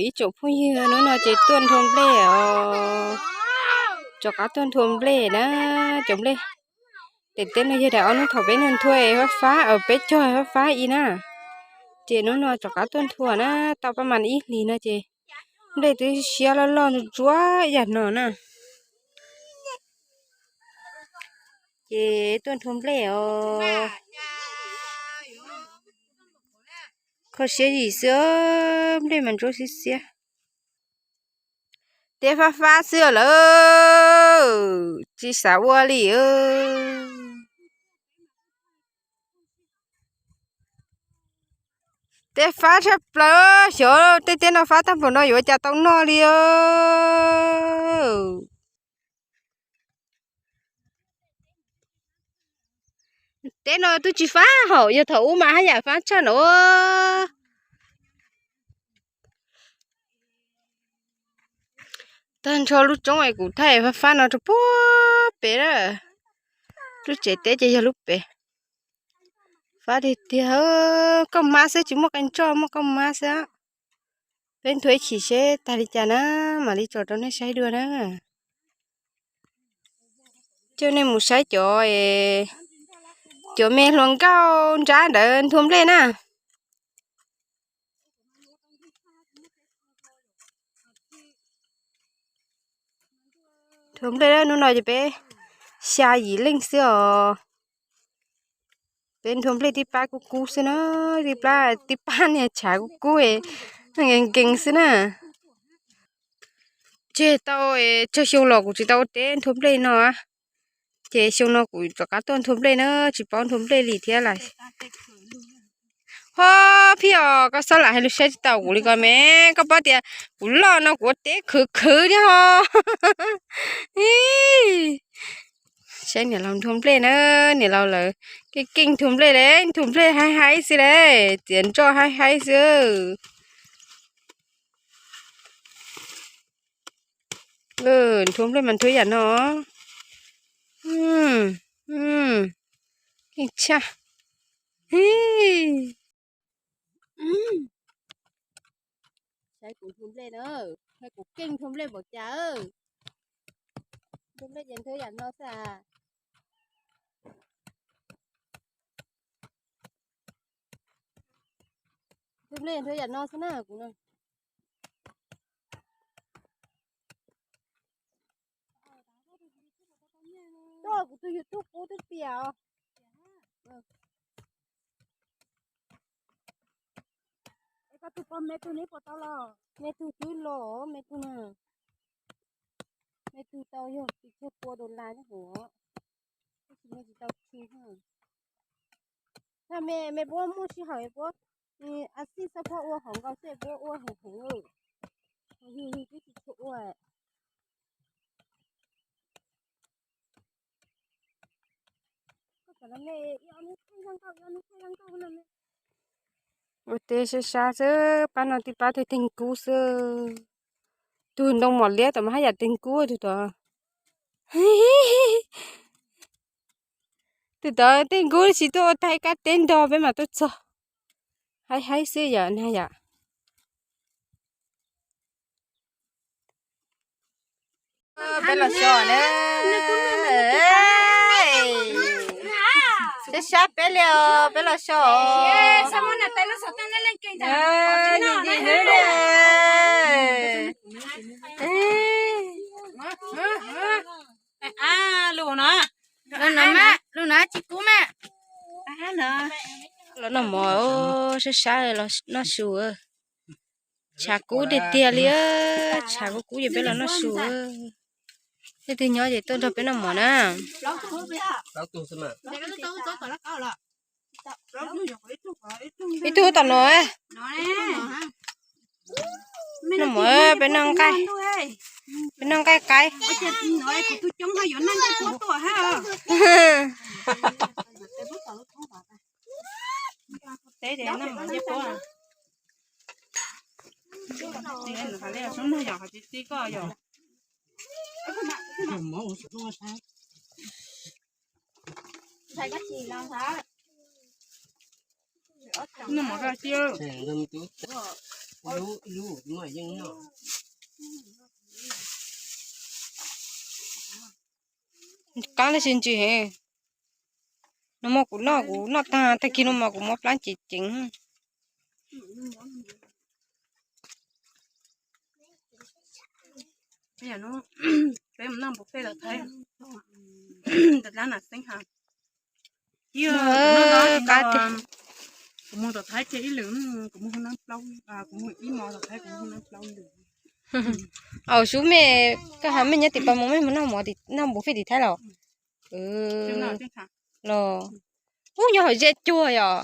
Ib tsoom phooj ywg, hnub no ces tuaj nthua nplej os. Rov qab tuaj nthua nplej na, cov nplej. Daim teb no yog daim ob hnub thaum peb nthua nthua fab fab, peb cog fab fab i na. Ces hnub no rov qab tuaj nthua na, tau paj mas ib hlis no ces nplej twb siab loj loj ntsuab yam no na. Ces tuaj nthua nplej os. Kho siab yim xwb, nplej mas ntsuab xiab xiab. Teb fab fab xwb lawm, tsis xav ua li. Teb fab tshaj plaws, xyov tej teb no fab tag npaum no yuav cas tau noj li. Teb no twb tsis fab hauv, yog thaum ub mas haj yam fab tshaj no. Tag nrho lub roob es kuv thaij fab fab no rau puag pem na. Lub tsev teb ces yog lub pem. Fab tiag tiag, kauj mab xwb tsis muaj qee tsob, muaj kauj mab xwb. Peb nthua ib chim seb tag li cas na, mam li tso rau nej saib dua na. Coj nej mus saib cov, cov me hluas nkauj nrab ntawd nthua nplej na. Nthua nplej hnub no ces peb xya yim leej xwb os. Peb nthua nplej tib pab kub kub xwb na, tib pab, tib pab niag tshav kub kub nkees nkees xwb na. Tseg tau, tsawg xyoo los kuv tsis tau ua teb nthua nplej no, ces xyoo no kuv rov qab tuaj nthua nplej na, tsis paub nthua nplej li thiab lawm. Ho phij os, koj xob lam hais lus saib tsis taus kuv li ko me, koj paub tias kuv loj no kuv ua teb khwv khwv thiab ho. Saib niam laus nthua nplej na, niam laus lawv keej keej nthua nplej le, nthua nplej haib haib xwb le, txiav nroj haib haib xwb. Nthua nplej mas nthua yam no. Keej tshaj. Saib kuv nthua nplej na, saib kuv keej nthua nplej npaum cas. Nthua nplej ces nthua yam no xwb as. Nthua nplej nthua yam no xwb na kuv no. Tuaj kuv tus YouTube pub twb piam os. Es koj tus pog me tug neb puas tau los? Me tug twb los, me tug na. Me tug tau yog tis tsawg pua dollar nyob hauv, tab sis me tsis tau tshwm. Thaum me, me puab muaj sij hawm puab, a xij xab phob ua hauv nkaus xwb puab ua heev heev. Yus yus twb tsis tshua ua. Ua teb sab sab xwb, pab no tib pab tug teeg kub xwb. Tug ntoo mom liab tom mas haj yam teeg kub tug tod. Tug tod teeg kub tsis tuaj ua tag kab teb nrog peb mam tuaj txog. Haib haib xwb yom na yom. Peb los so na. Sab sab peb li os, peb los so. Lus no, lus no tsis kub mas. Los noj mov, sab sab los noj su. Tshav kub tiag tiag li, tshav kub kub ces peb los noj su. Leej twg nyob ces tuaj nrog peb noj mov na. Ib tug tom no, noj mov, peb noj nqaij, peb noj nqaij qaib. Qab li si ntsis heev. Nag hmo kuv noj, kuv noj tag, tag kis no mas kuv muab plab ceev ceev. Peb mus noj npua fej los Thaib, dab na xeeb ha. Kuv mus tom Thaib ces ib lwm, kuv mus hu nab plaub, kuv mus ib hmo tom Thaib kuv mus hu nab plaub lwm. Au, sub mej, koj has mej nyob tim Pas Moos mej mus noj npua fej tim Thaib los? Los, ub, nyob hauv zej cuag yom.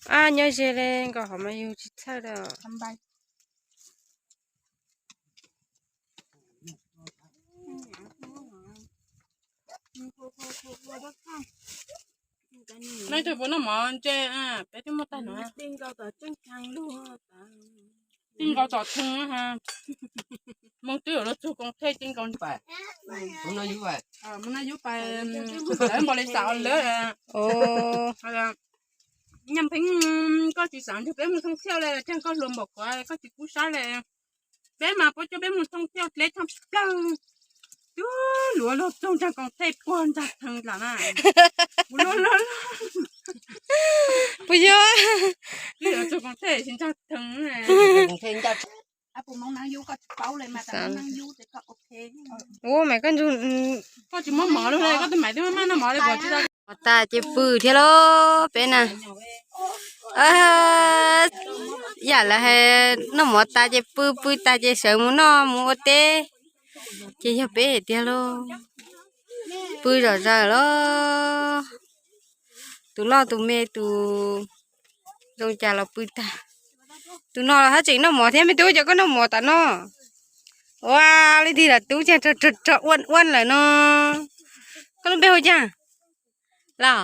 Ab, nyob ze li nkaus hov mas yus tsis txhawj li. Neb twb puas noj mov ntse, peb twb muaj tag no. Tij nkaus tom thwv, Hmoob twb yuav luag txug koom thej tij nkaus. Mus noj yub pais, lawv npaum li xav lawv. Nyaj Pheej, koj tsis xav nrug peb mus thooj thiaj li, tsam koj hluas npaum kuv koj tsis kub sab li. Peb mas puab coj peb mus thooj thiaj dleb tshaj plawg, twb luav luag txug nraag koom thej puag nraag theev lawm na. Puas yog? Twb yuav txug koom thej tsis nraag theev. Ua mas koj ntsug, koj tsis muab mov lug li, koj tus maiv twb maj maj noj mov li, puas tsis tau. Mov tas ces pw thiab lauj peb na. Yam lawv hais noj mov tas ces pw, pw tas ces sawv mus noj mus ua teb, ces yog peb hais tiag lauj. Pw zom zaws lauj. Tus loj tus me tus zoo cas los pw tag. Tus no los haj tseem noj mov thiab, me tub, cas koj noj mov tas no? Ua, leej twg los tub cas rog rog uaj uaj lawm no. Koj lub npe hu cas los?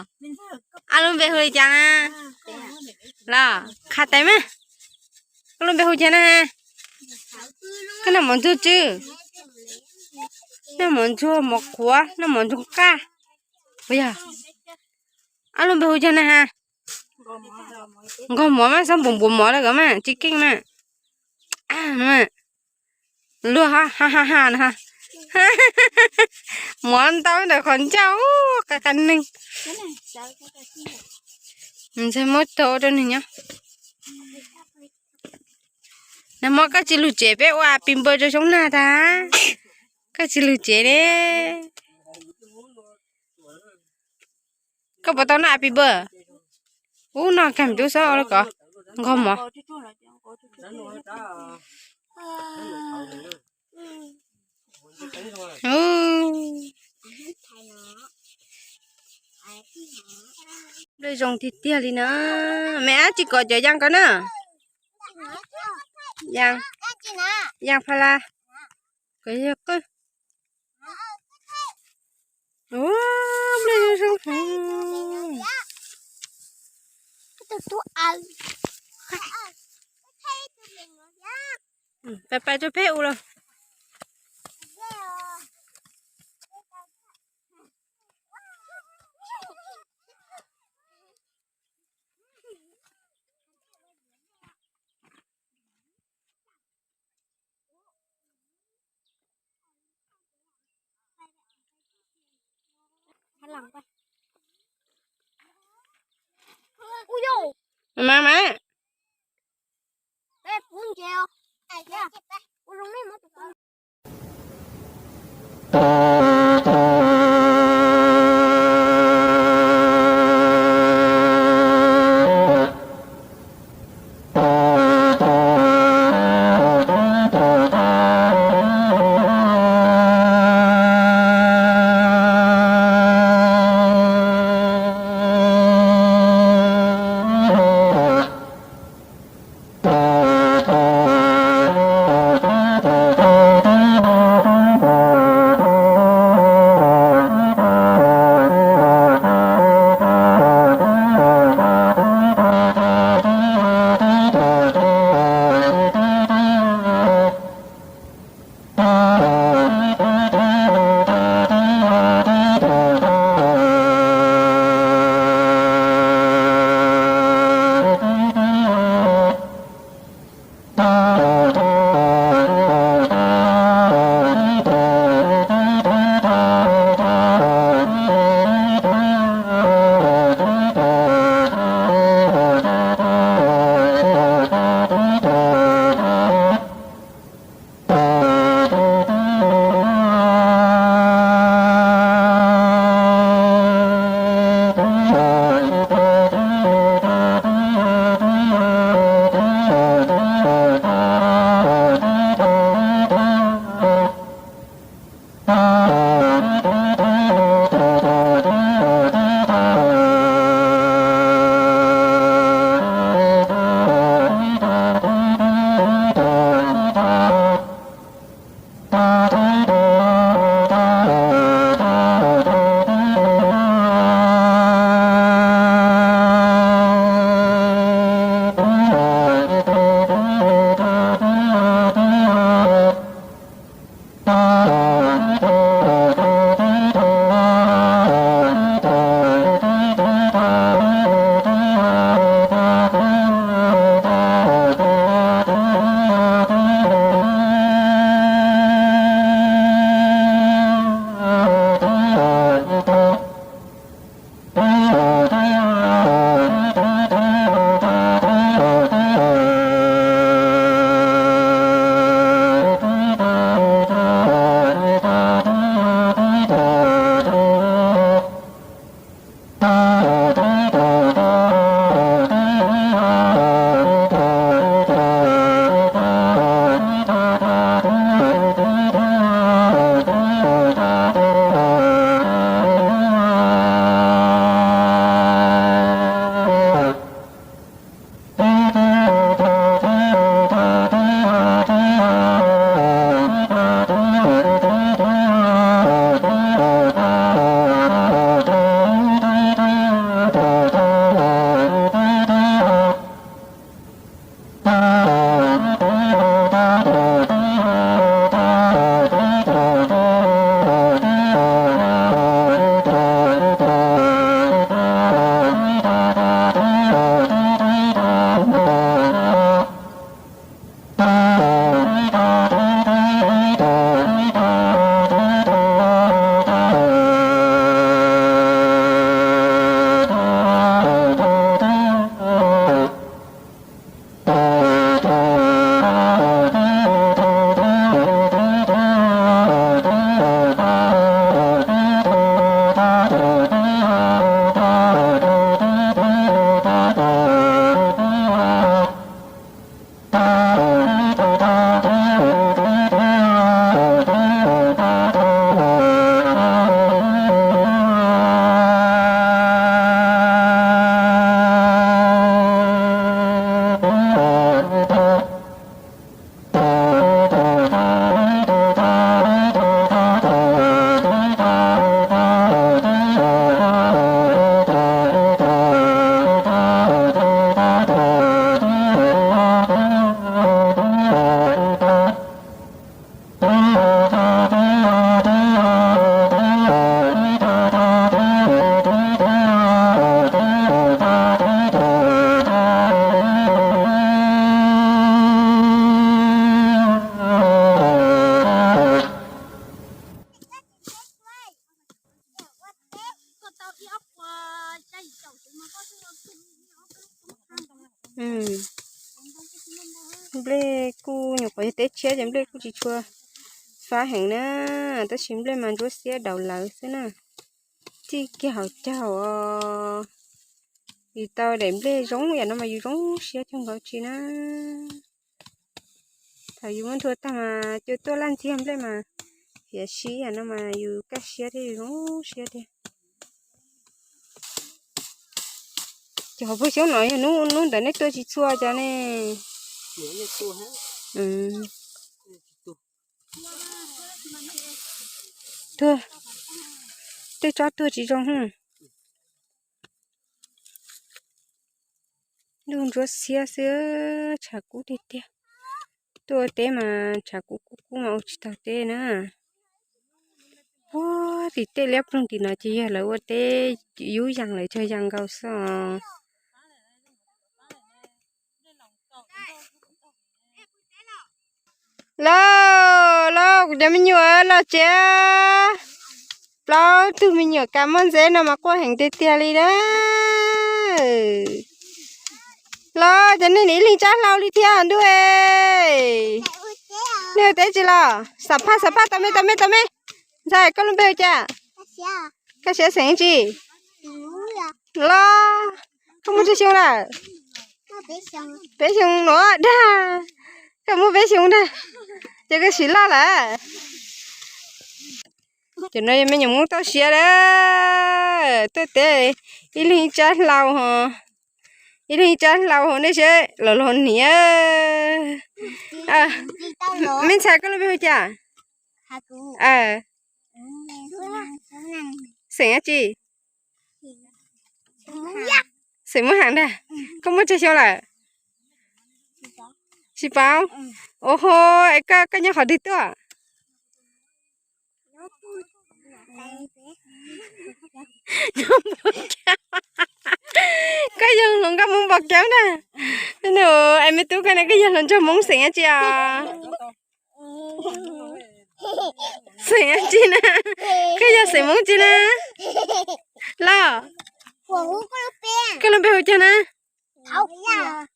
Ab, lub npe hu li cas na? Los qha tais mas. Koj lub npe hu cas na? Koj noj mov ntxuag tsw? Noj mov ntxuag mov qhuav, noj mov ntxuag qaj. Puas yog? Ab, lub npe hu cas na has? Nkaug mov mas xob npuav npuav mov lawm mas tsis keej mas. Luag ha ha ha no. Mov ntau ntawm qhov ncauj, qab qab neeg. Ntxhais muab rau rau nws nyob. Nag hmo koj tsis lug tsev peb ua a pis npawg rau xyoob nag tag, koj tsis lug tsev ne. Koj puas tau noj a pis npawg? Ub, noj kag tub xob ua li ko, nkaug mov. Nplej zoo tiag tiag li na. Me ab tsis kom cov yas ko na. Yas, yas pha la. Kom yog qwj. Ua, nplej zoo zoo heev. Pais pais rau peb ua los. Mas mas. Nplej kuj nyuam qhuav yog teb tshiab ces nplej kuj tsis tshua fab heev na, tab sis nplej mas ntsuab xiab daus lawv xwb na. Txij kiag hauv caug os, yus tau daim nplej zoo yam no mas yus zoo siab kawg nkaus tsis na. Thaum yus muab nthua tag mas cua tuaj laj ntxiag nplej mas hiav si yam no mas yus kaj siab thiab yus zoo siab tiag. Ces hauv pug xyoob no yog hnub ntawd nej tua tsis txhua cas ne? Tuag, tej tsob tuag tsis zoo. Ntuj ntsuab xiab xwb, tshav kub tiag tiag. Tuaj ua teb mas tshav kub kub kub mas ua tsis tau teb na. Puag tim tej liab ploog tim no ces yog lawv ua teb, yub yees lawv cog yees nkaus xwb os. Lauj, lauj, kuv cov me nyuam los tsev. Plaub tug me nyuam kas muaj ntxeb no mas quaj heev tiag tiag li na. Los cov neeg ib leeg tsab hlau li thiab ntuj. Nej ua teb tsis los? Xam phaj xam phaj, tau me tau me tau me. Ntxhais, koj lub npe hu cas? Kaj siab xeem tsi? Los, koj muaj tsawg xyoo lawm? Peb xyoo no dag. Koj muaj peb xyoo dag, ces koj siv loj lawm. Cov no yog me nyuam Hmoob toj siab lawm, tuaj teb ib leeg ib tsab hlau ho, ib leeg ib tsab hlau ho nej seb los los niam. Me ntxhais koj lub npe hu cas? Xeem dab tsi? Xeem Moob Heem ntag. Koj muaj tsawg xyoo lawm? Tsis paub. Ua ho, es koj nyob qhov twg tuaj? Koj yog hluas nkauj Hmoob Npau Keeb ntag. Es me tub koj ne, koj yog hluas nraug Hmoob xeem dab tsi os? Xeem dab tsi na? Koj yog xeem Hmoob tsi na? Los, koj lub npe hu cas na?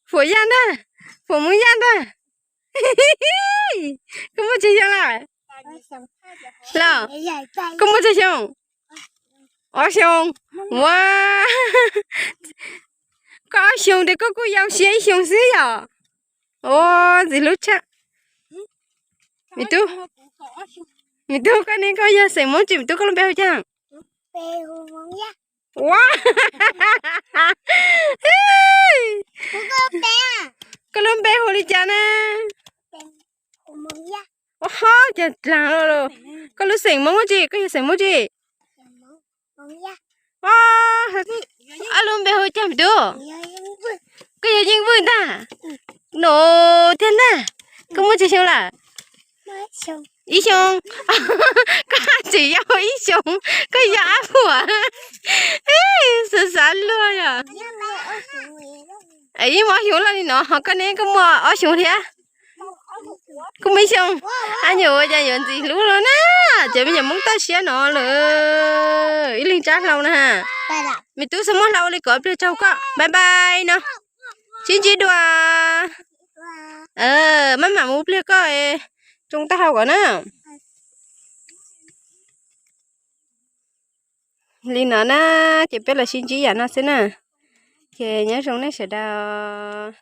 Fuam Yaj ntag. Fuam Hmoob Yaj ntag. Koj muaj tsawg xyoo lawm? Los, koj muaj tsawg xyoo? Ob xyoo. Ua, koj ob xyoo tes koj kuj yau Siab ib xyoo xwb yom. Ua, ntxim hlub tshaj. Me tub, me tub koj ne, koj yog xeem Hmoob tsi? Me tub koj lub npe hu cas? Ua, koj lub npe hu li cas na? Ua ho, cas dlaag los. Koj lub xeem Hmoob tsi? Koj yog xeem Hmoob tsi? Ob lub npe hu cas me tub? Koj yog Yeej Vwj ntag. No tiag na. Koj muaj tsawg xyoo lawm? Ib xyoo. Koj tseem yau ib xyoo, koj yog ab phuam. Xav xav luag yom. Es yeej muaj ob xyoo loj li no, ho koj ne, koj muaj ob xyoo thiab? Koj muaj ib xyoo. Ab, nyuam ua cas yuav ntxim hlub los na. Cov me nyuam Hmoob toj siab no lawm, ib leeg tsab hlau na. Me tub, txhob muab hlau li ko, pliag tsaug koj, bye bye no. Sib ntsib dua. Maj mam mus pliag koj, tsoo taub hau kom na. Li no na, ces peb los sib ntsib yam no xwb na. Ces nyob zoo nej sawv daws.